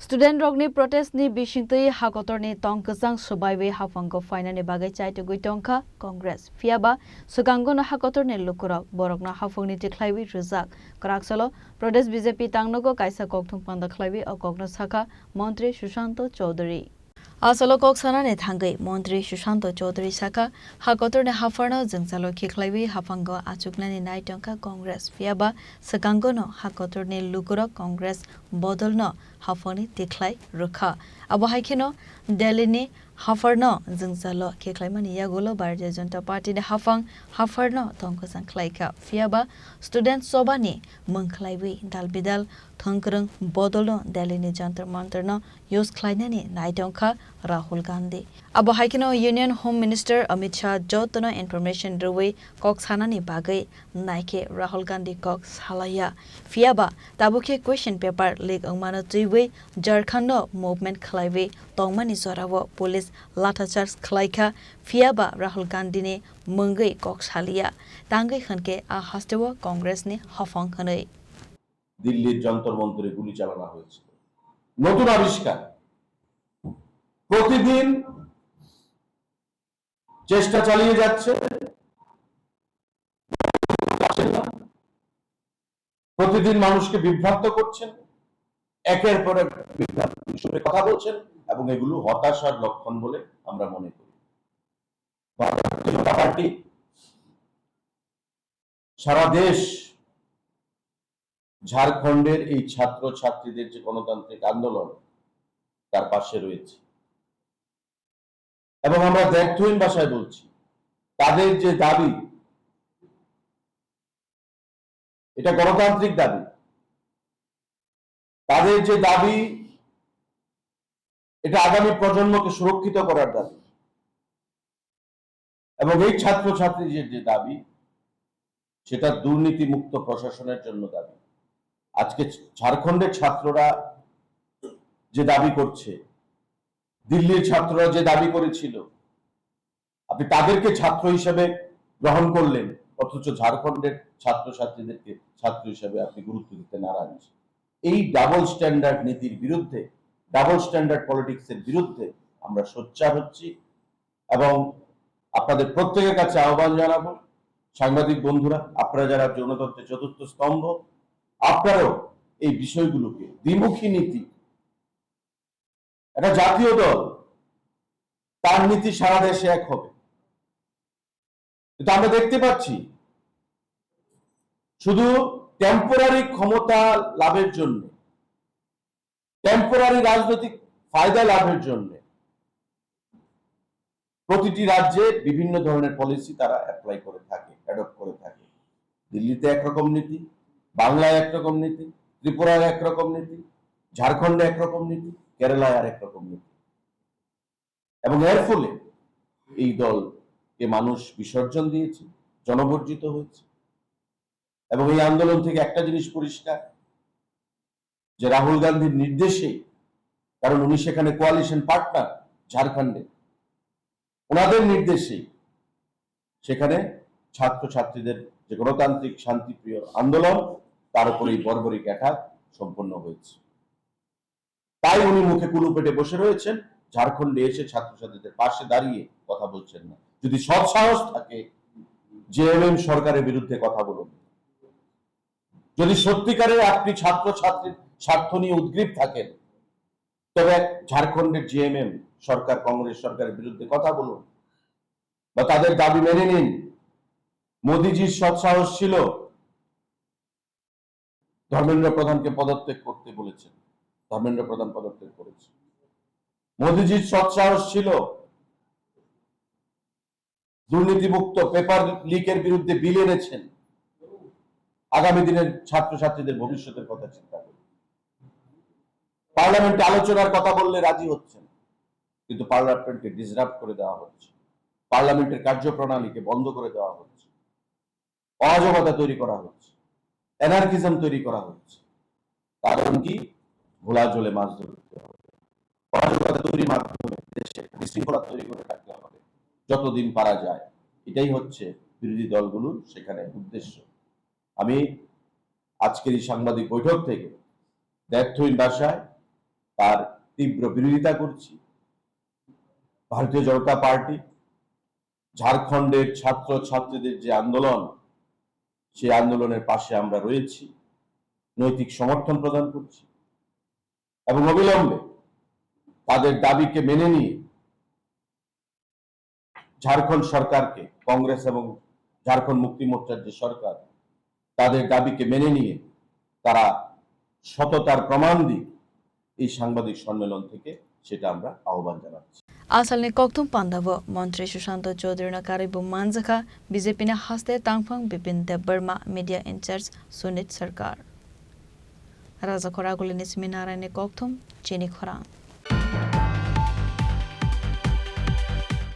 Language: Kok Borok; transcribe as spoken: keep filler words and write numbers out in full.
Student rokni protest ni bisingtwi hakotorni tong kwchang swbaiwi haphango phainani bagwi chaitugwi tongkha Congress. Phiyaba swkangono hakotorni lukurok borokno haphangni tikhlaiwi rwjak. Kwraksalo protest B J P tangnogo kaisa kokthum panda khlaiwi o kokno sakha Montri Sushanto Chowdhury. Asalo kok sanani thangwi Montri Sushanto Chowdhury sakha, hakotorni hapharno jwngjalo khikhlaiwi haphango achuknani nai tongkha Congress. Phiyaba swkangono hakotorni lukurok Congress bodolno haphangni tikhlai rwkha. Abo hai kheno Delhi ni hapharno jwngjalo khikhlaimani yagulo Bharatiya Janata Party ni haphang hapharno tongkwchang khlaikha. Phiyaba student choba ni mwng khlaiwi dal bidal thwngkwrwng bodolno Delhi ni Jantar Mantar no use khlainani nai tongkha Rahul Gandhi. Abo hai kheno Union Home Minister Amit Shah jotono information rwui kok sanani bagwi naikhe Rahul Gandhi kok salaiya. Phiyaba tabukhe question paper leak wngmano twiwi Jharkhand no movement khlaiwi tongmani jorao police lathacharge khlaikha, phiyaba Rahul Gandhi ni mwngwi kok saliya. Tangwi hwnkhe a hasteo Congress ni hopong hwnwi. দিল্লির যন্তর মন্তরে গুলি চালানো হয়েছিল। নতুন আবিষ্কার, প্রতিদিন চেষ্টা চালিয়ে যাচ্ছে, প্রতিদিন মানুষকে বিভ্রান্ত করছেন, একের পর এক বিভ্রান্তিকর কথা বলছেন এবং এগুলো হতাশার লক্ষণ বলে আমরা মনে করি। ভারতীয় জনতা পার্টি সারা দেশ ঝাড়খণ্ডের এই ছাত্র ছাত্রীদের যে গণতান্ত্রিক আন্দোলন, তার পাশে রয়েছে। এবং আমরা দ্ব্যর্থহীন ভাষায় বলছি, তাদের যে দাবি, এটা গণতান্ত্রিক দাবি, তাদের যে দাবি, এটা আগামী প্রজন্মকে সুরক্ষিত করার দাবি। এবং এই ছাত্রছাত্রীদের যে দাবি, সেটা দুর্নীতিমুক্ত প্রশাসনের জন্য দাবি। আজকে ঝাড়খণ্ডের ছাত্ররা যে দাবি করছে, দিল্লির ছাত্ররা যে দাবি করেছিল, আপনি তাদেরকে ছাত্র হিসেবে গ্রহণ করলেন, অথচ ঝাড়খণ্ডের ছাত্রছাত্রীদেরকে ছাত্র হিসেবে আপনি গুরুত্ব দিতে নারাজ। এই ডাবল স্ট্যান্ডার্ড নীতির বিরুদ্ধে, ডাবল স্ট্যান্ডার্ড পলিটিক্সের বিরুদ্ধে আমরা সোচ্চার হচ্ছি এবং আপনাদের প্রত্যেকের কাছে আহ্বান জানাবো, সাংবাদিক বন্ধুরা, আপনারা যারা গণতন্ত্রের চতুর্থ স্তম্ভ, আপনারাও এই বিষয়গুলোকে, দ্বিমুখী নীতি, একটা জাতীয় দল, তার নীতি সারা দেশে এক হবে। কিন্তু আমরা দেখতে পাচ্ছি, শুধু টেম্পোরারি ক্ষমতা লাভের জন্য, টেম্পোরারি রাজনৈতিক ফায়দা লাভের জন্য প্রতিটি রাজ্যে বিভিন্ন ধরনের পলিসি তারা অ্যাপ্লাই করে থাকে, অ্যাডপ্ট করে থাকে। দিল্লিতে একরকম নীতি, বাংলায় একরকম নীতি, ত্রিপুরায় একরকম নীতি, ঝাড়খণ্ডে একরকম নীতি, কেরালায় আরেক রকম নীতি। এবং এর ফলে এই দলকে মানুষ বিসর্জন দিয়েছে, জনবর্জিত হয়েছে। এবং এই আন্দোলন থেকে একটা জিনিস পরিষ্কার, যে রাহুল গান্ধীর নির্দেশে, কারণ উনি সেখানে কোয়ালিশন পার্টনার ঝাড়খণ্ডে, ওনাদের নির্দেশে সেখানে ছাত্রছাত্রীদের যে গণতান্ত্রিক শান্তিপ্রিয় আন্দোলন, তার উপর এই বর্বরিক অ্যাটাক সম্পন্ন হয়েছে। তাই উনি মুখে কুলুপেটে বসে রয়েছেন, ঝাড়খণ্ডে এসে ছাত্রছাত্রীদের পাশে দাঁড়িয়ে কথা বলছেন না। যদি সৎসাহস থাকে, জেএমএম সরকারের বিরুদ্ধে কথা বলুন। যদি সত্যিকারের আপনি ছাত্রছাত্রীর স্বার্থ নিয়ে উদ্গ্রীব থাকেন, তবে ঝাড়খণ্ডের জেএমএম সরকার, কংগ্রেস সরকারের বিরুদ্ধে কথা বলুন বা তাদের দাবি মেনে নিন। মোদিজির সৎসাহস ছিল ধর্মেন্দ্র প্রধানকে পদত্যাগ করতে বলেছেন, ধর্মেন্দ্র প্রধান পদত্যাগ করেছে। মোদিজির সৎসাহস ছিল দুর্নীতিমুক্ত পেপার লিকের বিরুদ্ধে বিল এনেছেন। আগামী দিনের ছাত্রছাত্রীদের ভবিষ্যতের কথা চিন্তা করে পার্লামেন্টে আলোচনার কথা বললে রাজি হচ্ছেন, কিন্তু পার্লামেন্টকে ডিসরাপ্ট করে দেওয়া হচ্ছে, পার্লামেন্টের কার্যপ্রণালীকে বন্ধ করে দেওয়া হচ্ছে, অরাজকতা তৈরি করা হচ্ছে, অ্যানার্কিজম তৈরি করা হচ্ছে। কারণ কি? ঘোলা জলে মাছ ধরতে হবে। অরাজকতা তৈরির মাধ্যমে দেশে বিশৃঙ্খলা তৈরি করে রাখতে হবে। যতদিন পারা যায়, এটাই হচ্ছে বিরোধী দলগুলোর সেখানে উদ্দেশ্য। আমি আজকের এই সাংবাদিক বৈঠক থেকে দ্ব্যর্থহীন ভাষায় তার তীব্র বিরোধিতা করছি। ভারতীয় জনতা পার্টি ঝাড়খণ্ডের ছাত্র ছাত্রীদের যে আন্দোলন, সেই আন্দোলনের পাশে আমরা রয়েছি, নৈতিক সমর্থন প্রদান করছি এবং অবিলম্বে তাদের দাবিকে মেনে নিয়ে ঝাড়খণ্ড সরকারকে, কংগ্রেস এবং ঝাড়খণ্ড মুক্তি মোর্চার যে সরকার, তাদের দাবিকে মেনে নিয়ে তারা সততার প্রমাণ দিক এই সাংবাদিক সম্মেলন থেকে, সেটা আমরা আহ্বান জানাচ্ছি। Asalni kokthum pandao montri Sushanta Chaudharyno karwi bo manjakha B J P ni haste tangphang Bipin Debbarma, media in charge Sunit Sarkar. Rajakhor Agulini simi Naraini kokthum chini khorang.